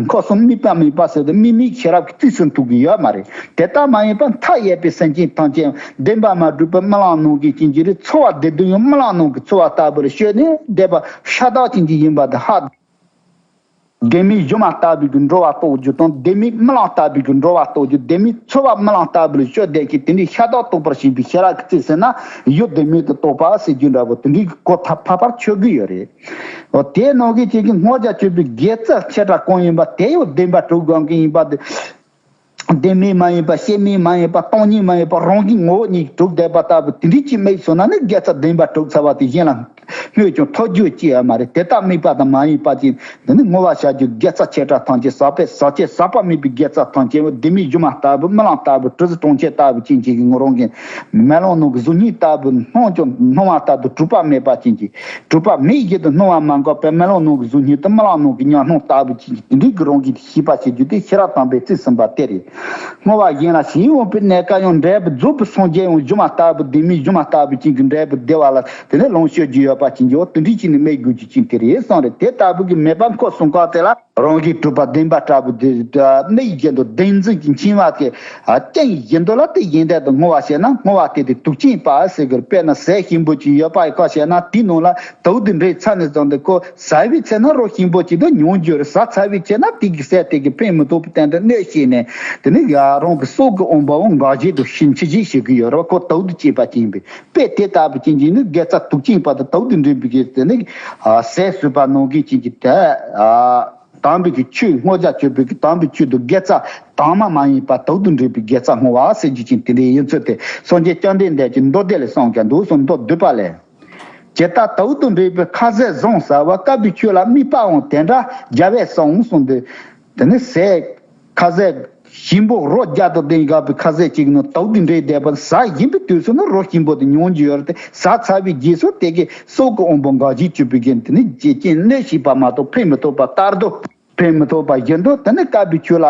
འཁོར་གསུམ་དམིགས་པ་མེད་པ་ཟེར་ཏེ་དམིགས་མེད་ཤེས་རབ་ཀྱིས་རྩིས་ཟིན་ཐུབ་ཀྱི་ཡོད་མ་རེད། དེ་ལྟ་མ་ཡིན་པར་མཐའ་ཡས་པའི་སེམས་ཅན་ཐམས་ཅད་བདེན་པར་མ་གྲུབ་པའི་རྨི་ལམ་ནང་གི་ཅན་གྱི་རེད། འཚོ་བ་བདེ་སྡུག་ཡང་རྨི་ལམ་ནང་གི་འཚོ་བ་ལྟ་བུར་ཤོད་ནས་བསྡད་པ་ཤ་སྟག་ཅན་གྱི་ཡིན་པ་དེ་ཧ། བདེན་མེད་སྒྱུ་མ་ལྟ་བུའི་གི་འགྲོ་བ་རྟོགས་རྒྱུ་དང་། བདེན་མེད་རྨི་ལམ་ལྟ་བུའི་གི་འགྲོ་བ་རྟོགས་རྒྱུ། བདེན་མེད་འཚོ་བ་རྨི་ལམ་ལྟ་བུ་ལ་ཤོར་བསྡད་མཁན་དེ་འདྲའི་ཤ་སྟག་རྟོགས་པར་བྱེད་པའི་ཤེས་རབ་ཀྱིས་རྩིས་ཟིན་ན། ཡུལ་བདེན་མེད་དུ་རྟོགས་པ་ཟེར་རྒྱུ་འདྲ་པོ་དེ་འདྲའི་གི་གོ་ཐབས་ཕལ་པར་ཆོད་ཀྱི་ཡོད་རེད། འོ་དེ་ནང་གི་ཅིག་གི་བསྔོ་བྱ་སྤྱོད་པའི་དགེ་རྩ་ཆེ་ཕྲ་གང་ཡིན་པ་དེ་ཡང་བདེན་པར་གྲུབ་དགོས་མཁན་ཡིན་པ་དེ། བདེན་མེད་མ་ཡིན་པ། བྱེད་མེད་མ་ཡིན་པ། གཏོང་ཉིད་མ་ཡིན་པ། རང་གི་ངོ་བོ་ཉིད་གྲུབ་བསྡད་པ་ལྟ་བུ་དེ་འདྲའི་ཅིག་དམིགས་སོང་ན་ནི། དགེ་རྩ་བདེན་པར་གྲུབ་ཚར་བ་དེ་གཞན་ལ་སྨོས་ཀྱང་ཐོབ་རྒྱུ་ཅི་ཡང་མ་རེད། དེ་ལྟར་དམིགས་པ་དང་མ་ཡིན་པ་ཅིག་འདི་ནི་བསྔོ་བ་བྱ་རྒྱུ་དགེ་རྩ་ཆེ་ཕྲ་ཐམས་ཅད་ཟག་པས་ཟག་བཅས་ཟག་པ་མེད་པའི་དགེ་རྩ་ཐམས་ཅད་བདེན་མེད་སྒྱུ་མ་ལྟ་བུ། རྨི་ལམ་ལྟ་བུ། གྲུ་གཟིངས་གྲོང་ཁྱེར་ལྟ་བུ་ཅན་གྱི་ངོ་རང་གི་མེ་ལོང་ནང་གི་གཟུགས་བརྙན་ལྟ་བུ། སྣང་ཀྱང་སྣང་བ་ལྟ་བུ་གྲུབ་པ་མེད་པ་ཅན་གྱི། གྲུབ་པ་མེད་བཞིན་དུ་སྣང་བ་མ་འགགས་པའི་མེ་ལོང་ནང་གི་གཟུགས་བརྙན་དང་། རྨི་ལམ་ནང་གི་ཉམས་སྣང་ལྟ་བུ་ཅན་གྱི་དེ་འདྲའི་གི་རང་བཞིན་དེ་ཤེས་པར་བྱེད་རྒྱུ་དེ་ཤེས་རབ་དམ་པས་རྩིས་ཟིན་པ་དེ་རེད། བསྔོ་བ་གཞན་ལ་བྱེད་འོང་པའི་གནས་སྐབས་ཡང་འབྲས་བུ་རྫོགས་པའི་སངས་རྒྱས་ཡང་སྒྱུ་མ་ལྟ་བུ། བདེན་མེད་སྒྱུ་མ་ལྟ་བུ་ཅན་གྱི་འབྲས་བུ་བདེ་བ་ལ་དེ་ནས་ལོངས་སྤྱོད་རྒྱུ་ཡོད་པ་ཅན་གྱི། འོ་དེ་འདྲའི་ཅིག་ནི་དམིགས་དགོས་རྒྱུ་ཅན་དེ་རེད་གསུངས་རེད། དེ་ལྟ་བུ་གི་མེད་པ་འཁོར་གསུམ་ཀ་དེ་ལ། རང་གིས་གྲུབ་པ་བདེན་པ་ལྟ་བུ་དེ་དམིགས་བཞིན་དུ་བདེན་འཛིན་གྱི་འཆིང་བ་དེ་རྐྱེན་བཞིན་དུ་ལ་དེ་ཡིན་བསྡད་དུ་བསྔོ་བ་བྱས་ན། བསྔོ་བ་དེ་དེ་དུག་ཅན་པ་ཟེར་གི་རེད། དཔེར་ན་ཟས་ཞིམ་པོ་ཅིག་ཡོད་པ་ཡི་ཁ་བྱས་ན། དེའི་ནང་ལ་དུག་དེ་འདྲ་ཚ་ནས་བཟུང་སྟེ་ཁོ་ཟ་བའི་ཚེ་ན་རོ་ཞིམ་པོ་ཅིག་དང་མྱོང་རྒྱུ་རེད། ཟ་ཚར་བའི་ཚེ་ན་དེ་གི་ཟས་དེ་གི་ཕན་མི་ཐོགས་པའི་སྟེང་དུ་གནོད་བྱས་ནས། དེ་ནི་ཡ་རང་གི་སྲོག་གི་དབང་པོའང་འགག་བྱེད་དུ་ཕྱིན་ཕྱིན་ཅི་ཞིག་གི་ཡོད་རེད་བ། ཁོ་དུག་དང་བཅས་པ་ཅིག་ཡིན་པས། དཔེ་དེ་ལྟ་བུ་ཅན་གྱི་ནི་དགེ་རྩ་དུག་ཅན་པ་དང་དུག་དང་འདྲེས་པའི་གི་དེ་ནི་ཟས་ཟོས་པ་ནང་གི་ཅན་གྱི་དེ། དམ་པའི་གི་ཆོས་བསྔོ་རྒྱ་ཆོད་པའི་གི་དམ་པའི་ཆོས་དུ་དགེ་རྩ་དྭངས་མ་མ་ཡིན་པ་དག་ཏུ་འདྲེས་པའི་དགེ་རྩ་བསྔོ་བ་ཟེར་རྒྱུ་ཅན་དེ་འདྲའི་ཡིན་ཚུལ་དེ་སངས་རྒྱས་བཅོམ་ལྡན་འདས་ཀྱིས་མདོ་སྡེ་ལས་གསུངས་ཀྱང་འདུག་གསུངས། མདོ་སྡུད་པ་ལས། ཇི་ལྟར་དག་ཏུ་འདྲེས་པའི་ཁ་ཟས་བཟང་ཟ་བ། བསྐལ་པའི་ཆོས་ལ་དམིགས་པའང་དེ་འདྲ་རྒྱལ་བས་གསུངས་གསུངས་ཏེ། དེ་ནི་ཟས་ཁ་ཟས་ཞིམ་པོ་རོ་བརྒྱ་དང་ལྡན་དགའ་བའི་ཁ་ཟས་ཅིག་ནི་དག་ཏུ་འདྲེས་བསྡད་པ་ཟ་བཞིན་པའི་དུས་སུ་ནི་རོ་ཞིམ་པོ་དེ་མྱོང་རྒྱུ་ཡོད་རེད་དེ། ཟ་ཚར་བའི་རྗེས་སུ་དེ་གའི་སྲོག་གི་དབང་པོ་འགག་བྱེད་གཅོད་པའི་རྐྱེན་དེ་ནི་རྗེས་རྐྱེན་གནོད་བྱེད་པ་མ་གཏོགས་ཕན་མི་ཐོགས་པ་ལྟར་དུ། ཕན་མི་ཐོགས་པ་བཞིན་དུ་དེ་ནི་བསྐལ་པའི་ཆོས་ལ།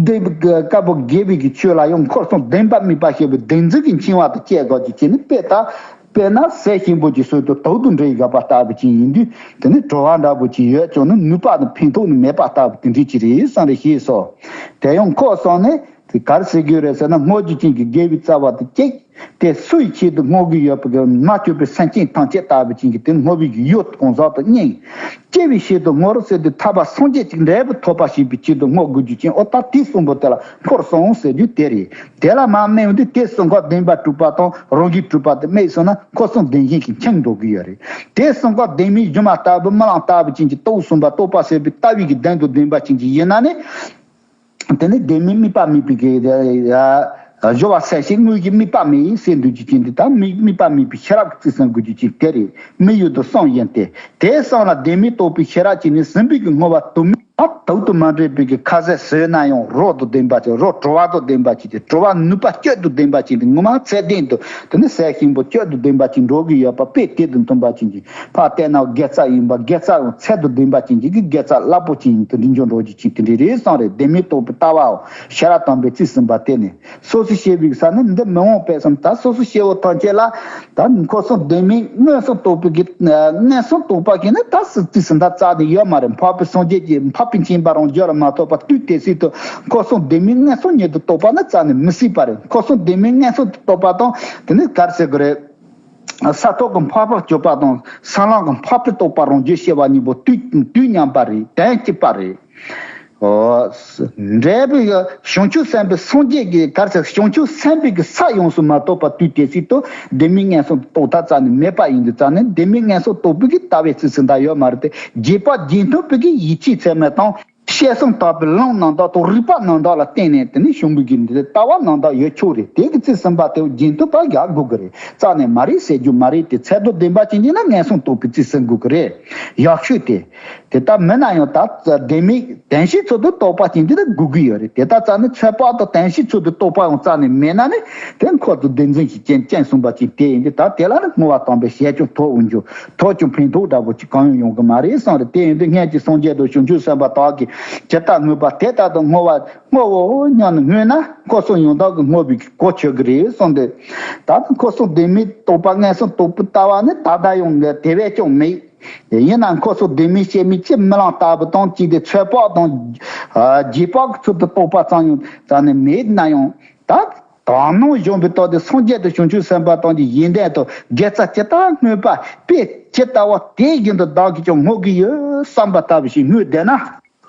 དེ་བསྐལ་པ་དགེ་བའི་གི་ཆོས་ལ་ཡང་འཁོར་གསུམ་བདེན་པ་དམིགས་པ་ཞེས་པའི་བདེན་འཛིན་གྱི་འཆིང་བ་དང་བཅས་དགོས་ཀྱི་ཅི་ནི་དཔེ་ལྟ། དཔེར་ན་ཟས་ཞིམ་པོ་ཅིག་ཟོས་དུས་དག་ཏུ་འདྲེས་དགའ་བ་ལྟ་བུ་ཅིག་ཡིན་དུས་དེ་ནི་བྲོ་བ་འདྲ་པོ་ཅིག་ཡོད་ཀྱང་ནི་ནུས་པ་དང་ཕན་ཐོགས་ནི་མེད་པ་ལྟ་བུ་དེ་འདྲ་ཅིག་རེད་བསམ་རེ་ཞེས་སོ། དེ་ཡང་འཁོར་གསུམ་ནི་དེ་ག་རེ་ཟེར་དགོས་རེད་ཟེར་ན་བསྔོ་རྒྱུ་ཅན་གྱི་དགེ་བའི་རྩ་བ་དེ་གཅིག་དེ་སུའི་ཆེད་དུ་བསྔོ་གི་ཡོད་པ་གི་མ་བཅོས་པའི་སེམས་ཅན་ཐམས་ཅད་ལྟ་བུ་ཅན་གྱི་དེ་བསྔོ་བའི་གི་ཡུལ་གང་ཟག་ཏུ་གཉིས། སྐྱེ་བའི་ཆེད་དུ་བསྔོ་རོགས་ཟེར་དུས་ཐར་པ་སངས་རྒྱས་ཀྱི་འབྲས་བུ་ཐོབ་པ་ཞེས་པའི་ཆེད་དུ་བསྔོ་དགོས་རྒྱུ་ཅན། ཨོ་ད་དེ་གསུམ་པོ་དེ་ལ་འཁོར་གསུམ་ཟེར་རྒྱུ་དེ་རེད། དེ་ལ་མར་དམིགས་ཡོང་དུས་དེ་གསུམ་ཀ་བདེན་པར་གྲུབ་པ་དང་རང་བཞིན་གྲུབ་པ་དེ་དམིགས་སོང་ན་འཁོར་གསུམ་བདེན་བཞིན་གྱི་འཆིང་འགྲོ་གི་ཡོད་རེད། དེ་གསུམ་ཀ་བདེན་མེད་སྒྱུ་མ་ལྟ་བུ་རྨི་ལམ་ལྟ་བུ་ཅན་གྱི་རྟོགས་གསུམ་པ་རྟོགས་པ་ཟེར་བའི་ལྟ་བའི་གི་བདེན་དུ་བདེན་པ་ཅན་གྱི་ཡིན་ན་ནི། དེ་ནི་བདེན་མེད་དམིགས་པ་དམིགས་པའི་གི་སྦྱོར་བ་གསལ་བྱེད་དངོས་ཀྱི་དམིགས་པ་མེད་ཟེར་འདུག་རྒྱུ་ཅན་དེ་དང་དམིགས་དམིགས་པ་མེད་པའི་ཤེས་རབ་ཀྱི་རྩིས་ཟིན་དགོས་རྒྱུ་ཅན་དེ་རེད། དམིགས་ཡུལ་དུ་གསུམ་ཡིན་ཏེ། དེ་གསུམ་ལ་བདེན་མེད་རྟོགས་པའི་ཤེས་རབ་ཀྱིས་ནི་ཟིན་པའི་གི་བསྔོ་བ་དུ་མ་དག་ཏུ་མ་འདྲེས་པའི་གི་ཁ་ཟས་ཟོས་ན་ཡང་རོ་དང་ལྡན་པ་ཅིག་རོ་བྲོ་བ་དང་ལྡན་པ་ཅིག་དེ་བྲོ་བ་ནུས་པ་བཅུད་དང་ལྡན་པ་ཅིག་དེ་ངོ་མ་ཚད་ལྡན་དུ་དེ་ནི་ཟས་ཞིམ་པོ་བཅུད་དང་ལྡན་པ་ཅིག་འགྲོ་གི་ཡོད་པ་དཔེ་དེ་དང་མཐུན་པ་ཅན་གྱི་ཕར་བལྟས་ན་དགེ་རྩ་ཡིན་པ་དགེ་རྩ་ཡང་ཚད་དང་ལྡན་པ་ཅན་གྱི་གི་དགེ་རྩ་རླབས་པོ་ཅན་ཡིན་དུ་འདི་འཇོག་འགྲོ་རྒྱུ་ཅན་དེ་འདྲ་རེད་བསམ་རེད། བདེན་མེད་རྟོགས་པའི་ལྟ་བའོ། ཤེས་རབ་དམ་པའི་རྩིས་ཟིན་པ་དེ་ནི། སོ་སོ་སྐྱེ་བོའི་ས་ནི་འདི་མི་འོང་པས་སམ། ད་སོ་སོ་སྐྱེ་བོ་ཐམས་ཅད་ལ་ད་འཁོར་གསུམ་བདེན་མེད་མངོན་སུམ་རྟོགས་པའི་གི་མངོན་སུམ་རྟོགས་པ་གི་ནི་ད་སྲིད་རྩིས་ཟིན་ད་རྩ་ནས་ཡོད་མ་རེད། འཕགས་པའི་སངས་རྒྱས་ཀྱི་འཕགས་པའི་མཁྱེན་པ་རང་རྒྱུད་ལ་མ་ཐོབ་པ་དུས་དེ་སྲིད་དུ་འཁོར་གསུམ་བདེན་མེད་མངོན་སུམ་ཉིད་དུ་རྟོགས་པ་ནི་རྩ་ནས་མི་སྲིད་པ་རེད། འཁོར་གསུམ་བདེན་མེད་མངོན་སུམ་དུ་རྟོགས་པ་དང་དེ་ནི་ག་རེ་ཟེར་དགོས་རེད། ས་ཐོབ་ཀྱི་འཕགས་པ་སྤྱོད་པ་དང་ས་ལམ་གྱི་འཕགས་པའི་རྟོགས་པ་རང་རྒྱུད་ཤེས་པ་གཉིས་པོ་དུས་དུས་མཉམ་པ་རེད། དོན་གཅིག་པ་རེད། འོ། འབྲས་བུ་ཡི་བྱང་ཆུབ་སེམས་དཔའི་སངས་རྒྱས་ཀྱི་གར་ཟེར་བྱང་ཆུབ་སེམས་དཔའི་གི་ས་ཡོངས་སུ་མ་རྟོགས་པ་དུས་དེ་སྲིད་དུ་བདེན་མེད་མངོན་སུམ་རྟོགས་ཐབས་རྩ་ནས་མེད་པ་ཡིན་དུས་རྩ་ནས་བདེན་མེད་མངོན་སུམ་རྟོགས་པའི་གི་ལྟ་བའི་རྩིས་ཟིན་ད་ཡོད་མ་རེད་དེ། རྗེས་དཔག་རྗེས་མཐུན་པའི་གི་ཡིད་ཆེས་ཚད་མེད་དང་། བཤད་གསུམ་དག་པའི་ལམ་རྣམ་དག་དང་རིགས་པ་རྣམ་དག་ལ་བརྟེན་ནས་དེ་ནི་བྱུང་བའི་གི་འདི་ལྟ་བ་རྣམ་དག་ཡོད་ཆོག་རེད། དེ་གི་རྩིས་ཟིན་པ་དེ་རྗེས་མཐུན་པ་རྒྱག་དགོས་གི་རེད། རྩ་ནས་མ་རེད་ཟེར་རྒྱུ་མ་རེད་དེ། ཚད་དུ་ལྡན་པ་ཅན་གྱི་ན་མངོན་སུམ་རྟོགས་པའི་རྩིས་ཟིན་དགོས་གི་རེད། ཡག་ཤོས་དེ། དེ་ལྟར་མིན་ན་ཡང་ད་བདེན་མེད་བདེན་བཞིའི་ཚུལ་དུ་རྟོགས་པ་ཅན་འདི་ལ་དགོས་ཀྱི་ཡོད་རེད། དེ་ལྟར་རྩ་ནས་ཚོད་དཔག་དང་བདེན་བཞིའི་ཚུལ་དུ་རྟོགས་པའང་རྩ་ནས་མེད་ན་ནི་དེ་འཁོར་དུ་བདེན་འཛིན་གྱི་རྐྱེན་རྐྱེན་གསུངས་པ་ཅིག་དེ་ཡིན་གྱི། ད་དེ་ལ་ནི་བསྔོ་བ་དམ་པའི་ཞལ་ཀྱང་ཐོབ་འོང་རྒྱུ་ཐོབ་ཀྱང་ཕན་ཐོགས་འདྲ་པོ་ཅིག་གང་ཡང་ཡོང་གི་མ་རེད་བསམ་རེད། དེ་ཡིན་དུས་སྔོན་གྱི་སངས་རྒྱས་དང་བྱང་ཆུབ་སེམས་དཔའ་དག་གིས་ཇི་ལྟར་བསྔོས་པ་དེ་ལྟར་དུ་བསྔོ་བ་བསྔོའོ་སྙམ་ནས་བསྔོས་ན་འཁོར་གསུམ་ཡང་དག་གི་བསྔོ་བའི་གོ་ཆོད་ཀྱི་རེད་གསུངས་ཏེ། ད་ནི་འཁོར་གསུམ་བདེན་མེད་རྟོགས་པ་མངོན་སུམ་རྟོགས་པའི་ལྟ་བ་ནི་ད་ལྟ་ཡང་དེ་བས་ཀྱང་མེད། ཡིན་ན་འཁོར་གསུམ་བདེན་མེད་བྱས་མེད་ཅི་རྨི་ལམ་ལྟ་བུ་དང་གཅིག་དེ་ཚོད་དཔག་དང་། རྗེས་དཔག་གི་ཚུལ་དུ་རྟོགས་པ་ཙམ་ཡང་རྩ་ནས་མེད་ན་ཡང་། ད་དག་སྣང་གཞོམ་པའི་ཐོག་ཏུ་སངས་རྒྱས་དང་བྱང་ཆུབ་སེམས་དཔའ་དང་གི་ཡོན་ཏན་དང་དགེ་རྩ་ཇི་ལྟར་བསྔོས་པ་དཔེ་ཇི་ལྟ་བ་དེ་བཞིན་དུ་བདག་གིས་ཀྱང་བསྔོ་གི་ཡོད་བསམ་པ་ལྟ་བུ་ཞིག་བསྔོས་བསྡད་ན།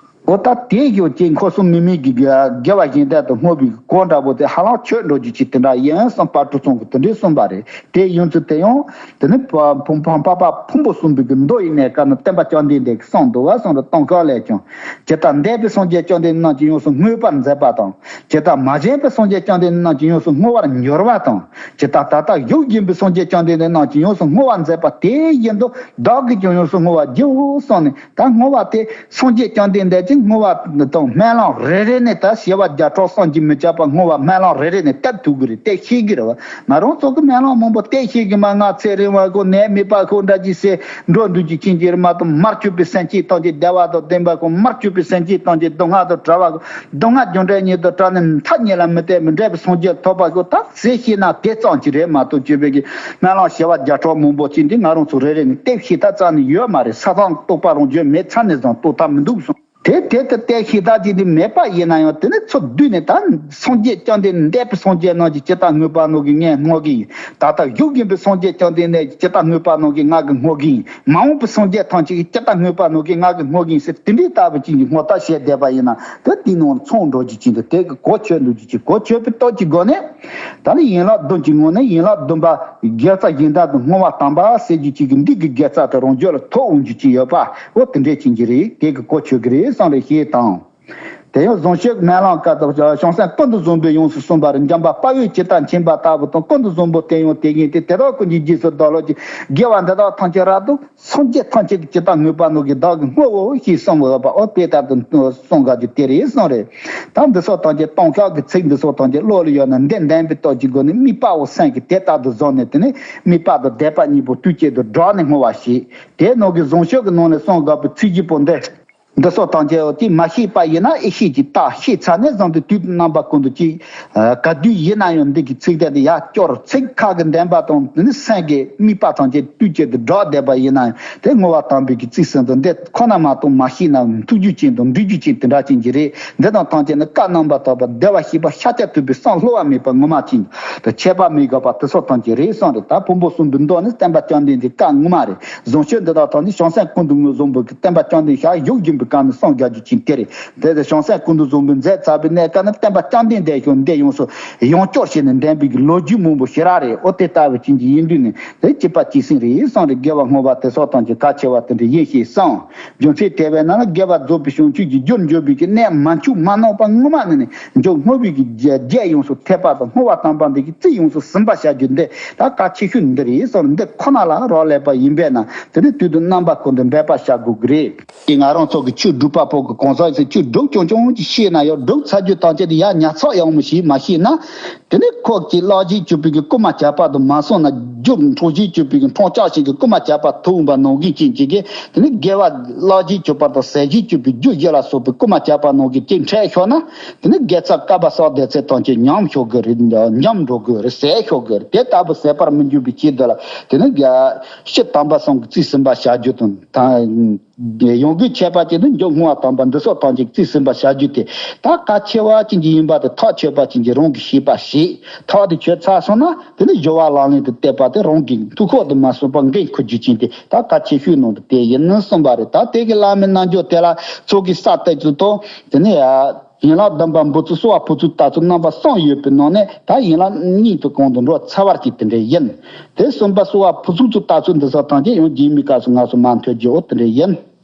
འོ་ད་དེ་ཡོད་ཅེས་འཁོར་གསུམ་མི་མེད་ཀྱི་དགེ་བ་གཞན་དག་ཏུ་བསྔོ་བའི་གོ་འདྲ་པོ་དེ་ཧ་ལམ་ཆོད་འགྲོ་རྒྱུ་ཅིག་དེ་འདྲ་ཡིན་བསམ་དཔལ་སྤྲུལ་ཚང་གིས་དེ་འདྲའི་གསུངས་པ་རེད། དེ་ཡིན་ཚུལ་དེ་ཡང་དེ་ནི་ཕ་ཕ་ཕ་ཕ་ཕུང་པོ་གསུམ་པའི་གི་མདོ་ཡི་གནས་སྐབས་ན་སྟོན་པ་བཅོམ་ལྡན་འདས་ཀྱིས་གསུངས་འདུག་བ་གསུངས་རེ་གཏོང་སྐབས་ལས་ཀྱང་ཇི་ལྟར་འདས་པའི་སངས་རྒྱས་བཅོམ་ལྡན་རྣམས་ཀྱིས་ཡོངས་སུ་བསྔོས་པར་མཛད་པ་དང་། ཇི་ལྟར་མ་བྱོན་པའི་སངས་རྒྱས་བཅོམ་ལྡན་འདས་རྣམས་ཀྱིས་ཡོངས་སུ་བསྔོ་བར་འགྱུར་བ་དང་། ཇི་ལྟར་ད་ལྟ་བཞུགས་བཞིན་པའི་སངས་རྒྱས་བཅོམ་ལྡན་འདས་རྣམས་ཀྱིས་ཡོངས་སུ་བསྔོ་བར་མཛད་པ་དེ་བཞིན་དུ་བདག་གིས་ཀྱང་ཡོངས་སུ་བསྔོ་བར་བགྱིའོ་གསུངས་ནས། ད་བསྔོ་བ་དེ་སངས་རྒྱས་བཅོམ་ལྡན་འདས་ཀྱིས་བསྔོ་བ་དང་སྨོན་ལམ་རེ་རེ་ནས་ད་བྱེ་བ་བརྒྱ་ཕྲག་བསམ་གྱིས་མི་ཁྱབ་པ་བསྔོ་བ་སྨོན་ལམ་རེ་རེ་ནས་བཏབ་ཐུབ་ཀྱི་རེད། བཏབ་ཤེས་ཀྱི་རེད་བ། ང་རང་ཚོ་གི་སྨོན་ལམ་མང་པོ་བཏབ་ཤེས་ཀྱི་མ། ང་ཚེ་རིང་བ་ཁོ་ནད་མེད་པ་ཁོ་འདྲ་ཅིག་སེ་འགྲོ་འདུག་ཅིག་ཕྱིན་གྱི་རེད་མ་གཏོགས། མར་གྱུར་པའི་སེམས་ཅན་ཐམས་ཅད་བདེ་བ་དང་ལྡན་པ་ཁོ། མར་གྱུར་པའི་སེམས་ཅན་ཐམས་ཅད་སྡུག་བསྔལ་དང་བྲལ་བ་ཁོ། སྡུག་བསྔལ་རྒྱུ་འབྲས་གཉིས་དང་བྲལ་ནས་མཐའ་གཉིས་ལ་མི་ལྟོས་པའི་འབྲས་བུ་སངས་རྒྱས་ཐོབ་པ་ཁོ། ད་ཟེར་ཤེས་ན་དེ་ཙམ་ཅིག་རེད་མ་གཏོགས། བཅོས་པའི་གི་སྨོན་ལམ་བྱེ་བ་བརྒྱ་ཕྲག་མང་པོ་ཅིག་འདི་ང་རང་ཚོ་རེ་རེ་ནས་བཏབ་ཤེས་ཐབས་རྩ་ནས་ཡོད་མ་རེད། ས་ཐག་རྟོགས་པ་རང་བརྗོད་མེད་ཚར་ནས་བཟུང་རྟོགས་ཐབས་མི་འདུག་གསུངས། དེ་དེ་ལྟར་བལྟས་ཤེས་ཐབས་ཅིག་འདི་མེད་པ་ཡིན་ན་ཡང་། དེ་ནི་ཚུར་བསྡུས་ནས་ད་སངས་རྒྱས་བཅོམ་ལྡན་འདས་པའི་སངས་རྒྱས་རྣམས་ཀྱིས་ཇི་ལྟར་བསྔོས་པ་ནང་གི་ངས་བསྔོ་གི་ཡིན། ད་ལྟ་བཞུགས་བཞིན་པའི་སངས་རྒྱས་བཅོམ་ལྡན་འདས་ཀྱིས་ཇི་ལྟར་བསྔོས་པ་ནང་གི་ང་གིས་བསྔོ་གི་ཡིན། མ་འོངས་པའི་སངས་རྒྱས་ཐམས་ཅད་ཀྱིས་ཇི་ལྟར་བསྔོས་པ་ནང་གི་ང་གིས་བསྔོ་གི་ཡིན་ཟེར་དེ་འདྲའི་ལྟ་བུ་ཅིག་གི་བསྔོ་ཐབས་བྱས་བསྡད་པ་ཡིན་ན། དེ་དེའི་ནང་ཚང་འགྲོ་རྒྱུ་ཅིག་འདུག་དེ་གི་གོ་ཆོད་འདུག་རྒྱུ་ཅིག་གོ་ཆོད་པའི་སྟོབས་ཀྱི་སྒོ་ནས། ད་ནི་ཡན་ལག་བདུན་གྱི་ངོས་ནས་ཡན་ལག་བདུན་པ་དགེ་རྩ་གཞན་དག་ཏུ་བསྔོ་བ་དམ་པ་ཟེར་རྒྱུ་ཅིག་གི་འདི་གི་དགེ་རྩ་དེ་རང་རྒྱུད་ལ་ཐོབ་འོང་རྒྱུ་ཅིག་ཡོད་པ། འོ་དེ་འདྲས་ཅན་གྱི་རེད། དེ་གི་གོ་ཆོད་ཀྱི་རེད། གསུངས་རེད་ཞེས་དང་། དེ་ཡང་གཟུངས་བཤད་མན་ལམ་བཀའ་དང་བྱང་སེམས་ཀུན་ཏུ་བཟང་པོས་ཡོངས་སུ་གསུངས་པ་རེད། འཇམ་དཔལ་དཔའ་བོས་ཇི་ལྟར་མཁྱེན་པ་ལྟ་བུ་དང་། ཀུན་ཏུ་བཟང་པོ་དེ་ཡང་དེ་བཞིན་ཏེ། དེ་དག་ཀུན་གྱི་རྗེས་སུ་བདག་སློབ་ཅིང་། དགེ་བ་འདི་དག་ཐམས་ཅད་རབ་ཏུ་སངས་རྒྱས་ཐམས་ཅད་ཀྱིས་ཇི་ལྟར་བསྔགས་པ་ནོ་གི་བདག་གིས་བསྔོའོ་ཞེས་གསུངས་པ་འོ་དེ་ལྟར་དུ་གསུངས་དགོས་རྒྱུ་དེ་རེད་གསུངས་རེད། ད་འདི་སོགས་ཐམས་ཅད་གཏོང་ཕྱོགས་ཀྱི་ཚིག་འདི་སོགས་ཐམས་ཅད་བློ་ལ་ཡོད་ན་འདི་འདོན་པའི་སྟོབས་ཀྱི་སྒོ་ནས་དམིགས་པའོ་སེམས་ཀྱིས་དེ་ལྟར་དུ་བཟུང་ནས། དེ་ནས་དམིགས་པ་དང་བཟླས་པ་གཉིས་པོ་དུས་གཅིག་ཏུ་སྒྲོག་ནས་བསྔོ་བ་ཞིག་དེ་ནང་གི་གཟུངས་བཤད་ཀྱི་ནང་ནས་གསུངས་དགོས་པའི་ཚིག་བཞི་པོ་འདི། འདི་སོགས་ཐམས་ཅད་འོ་དེ་མ་ཤེས་པ་ཡིན་ན་ཨེ་ཤེས་ཀྱི་རྟགས་ཤེས་ཚར་ནས་བཟུང་སྟེ་དུས་དང་རྣམ་པ་ཀུན་ཏུ་ཅིག་ག་དུས་ཡིན་ན་ཡང་འདི་གི་ཚིག་དེ་དེ་ཡར་སྐྱོར། ཚིག་ཁ་གི་འདོན་པ་དང་དེ་ནི་སེམས་ཀྱི་དམིགས་པ་ཐམས་ཅད་དུས་གཅིག་ཏུ་སྒྲོག་བསྡད་པ་ཡིན་ན་ཡང་དེ་བསྔོ་བ་དམ་པའི་གི་ཚིག་ཟིན་དུ་འདི་ཁོ་ན་མ་གཏོགས་མ་ཤེས་ན་ཐུགས་རྒྱུད་ཅན་དང་འདྲིས་རྒྱུད་ཅན་དེ་འདྲ་ཅན་གྱི་རེད། འདི་དང་ཐམས་ཅད་ནི་བཀའ་རྣམ་པར་དག་པ་བདེ་བར་གཤེགས་པ་ཤཱཀྱ་ཐུབ་པའི་གསུང་སླུ་བ་མེད་པ་ངོ་མ་ཅན་དུ་ཆད་པ་མི་དགོས་པ་དེ་སོགས་ཐམས་ཅད་རེད་གསུངས་རེད། ད་ཕུང་པོ་གསུམ་པའི་མདོ་ནི་སྟོན་པ་བཅོམ་ལྡན་འདས་བཀའ་ངོ་མ་རེད། གཟུངས་བཤད་འདི་དག་ཐམས་ཅད་བྱང་སེམས་ཀུན་ཏུ་བཟང་པོ་གི་སྟོན་པ་བཅོམ་ལྡན་ཞལ་བཞུགས་བཞིན་པའི་སྐབས་ནས་གསུང་རྒྱག་རྒྱུ་ཅན་དེ་རེད། དེ་ལྟར་བྱང་སེམས་ཀུན་ཏུ་བཟང་པོའི་མཛད་ཚར་བའི་གནས་སྐབས་ནས་སྟོན་པ་བཅོམ་ལྡན་འདས་ཀྱང་འདི་ཡོངས་སུ་ཡང་བསྐྱར་བྱས་ནས་འདོན་པའི་གི་ལོ་རྒྱུས་མང་པོ་ཞེ་དྲག་རེད། ཨོ་དེ་ལྟ་བུ་ཅན་གྱི་ཡིན་དུས་ནས་དེ་གཅིག་པ་གཅིག་སེམས་རེད་གསུངས་རེད། དགེ་བ་བསྔོ་བ་དེ་སོགས་ཐམས་ཅད་གལ་ཆེ་བ་དེ་འདྲ་ཡིན་ཞེས་གསུངས། རྒྱུ་མཚན་དེ་བས་ན་དགེ་བ་རྫོགས་པའི་བྱང་ཆུབ་ཀྱི་རྒྱུར་འགྱུར་བའི་གི་གནད་མ་འཆུག་མ་ནོར་བ་ངོ་མ་ནས་ནས་མཇུག་བསྔོ་བའི་གི་རྒྱ་རྒྱ་ཡོངས་སུ་ཐེབས་པ་དང་བསྔོ་བ་དམ་པ་འདི་གི་རྩིས་ཡོངས་སུ་ཟིན་པ་བྱ་རྒྱུ་འདི་ད་གལ་ཆེ་ཤོས་འདི་རེད་གསུངས། འདི་ཁོ་ན་ལ་རག་ལས་པ་ཡིན་པས་ན་དེ་ནི་དུས་དང་རྣམ་པ་ཀུན་ཏུ་འབད་པ་བྱ་དགོས་ཀྱི་རེད། དེ་ང་རང་ཚོ་གི་ཆོས་སྒྲུབ་པ་པོ་གི་གང་ཟག་ཚོས་ཆོས་སྒྲུབ་ཆུང་ཆུང་ཅིག་ཤེས་ན་ཡང་སྒྲུབ་ཚར་རྒྱུ་དང་བཅས་ཏེ་ཡར་ཉར་ཚགས་ཡག་མོ་ཞིག་མ་ཤེས་ན། དེ་ནི་ཁོ་གི་བརླག་བྱེད་གཅོད་པའི་གི་རྐུན་མ་ཇག་པ་དང་མ་སོང་ན་རྒྱུ་འཕྲོག་བྱེད་གཅོད་པའི་གི་འཕྲོག་བྱེད་ཀྱི་རྐུན་མ་ཇག་པ་ཐུག་འོང་པ་ནང་བཞིན་ཅན་གཅིག་གིས་དེ་ནི་དགེ་བ་བརླག་བྱེད་གཅོད་པ་དང་ཟད་བྱེད་གཅོད་པའི་རྒྱུ་བཞི་ལ་སོགས་པའི་རྐུན་མ་ཇག་པ་ནང་བཞིན་ཅིག་འཕྲད་ཤོར་ན། དེ་ནི་དགེ་རྩ་བསྐལ་པ་བསགས་བསྡད་ཚད་ཐམས་ཅད་ཉམས་ཤོར་གི་རེད། ཉམས་འགྲོ་གི་རེད། ཟད་ཤོར་གི་རེད། དེ་ལྟ་བུ་ཟད་པར་མི་འགྱུར་བའི་ཆེད་དུ་ལ་དེ་ནི་དགེ་སྤྱིར་དམ་པ་གསུམ་གྱི་རྩིས་ཟིན་པ་བྱ་རྒྱུ་དང་ད། ཡོང་གི་ཆད་པ་ཅིག་ནི་མཇུག་བསྔོ་བ་དམ་པ་འདི་སོགས་ཐམས་ཅད་རྩིས་ཟིན་པ་བྱ་རྒྱུ་དེ་ད་གལ་ཆེ་བ་ཅན་གྱི་ཡིན་པ་དེ་ཐག་ཆོད་པ་ཅན་གྱི་རང་གི་ཤེས་པ་ཞིག་ཐག་དེ་ཆོད་ཚར་སོང་ན་དེ་ནི་སྦྱོར་བ་ལག་ལེན་དུ་གཏད་པ་དེ་རང་གི་ཐུགས་ཁོག་ཏུ་མ་སོང་པ་འགན་འཁུར་རྒྱུ་ཅན་དེ་ད་གལ་ཆེ་ཤོས་ནང་དུ་དེ་ཡིན་གསུངས་པ་རེད། ད་དེ་གི་བླ་མའི་རྣལ་འབྱོར་དེ་ལ་ཚོགས་ཀྱི་ས་བལྟས་ཚུལ་དང་དེ་ནི་ཡ། ཡན་ལག་བདུན་པ་འབུམ་ཚོ་གསོལ་བ་ཕུར་ཚུགས་ལྟ་ཚུལ་རྣམ་པ་གསུམ་ཡོད་པའི་ནང་ནས་ད་ཡན་ལག་གཉིས་ཀྱི་གོང་དུ་འགྲོ་ཚར་བ་ཅིག་དེ་འདྲ་ཡིན། དེ་གསུམ་པ་གསོལ་བ་ཕུར་ཚུགས་ཚོ་ལྟ་ཚུལ་འདི་སོགས་ཐམས་ཅད་ཡང་རྗེས་མའི་སྐབས་སུ་ང་ཚོ་མ་མཐོང་རྒྱུ་འོ་དེ་འདྲ་ཡིན།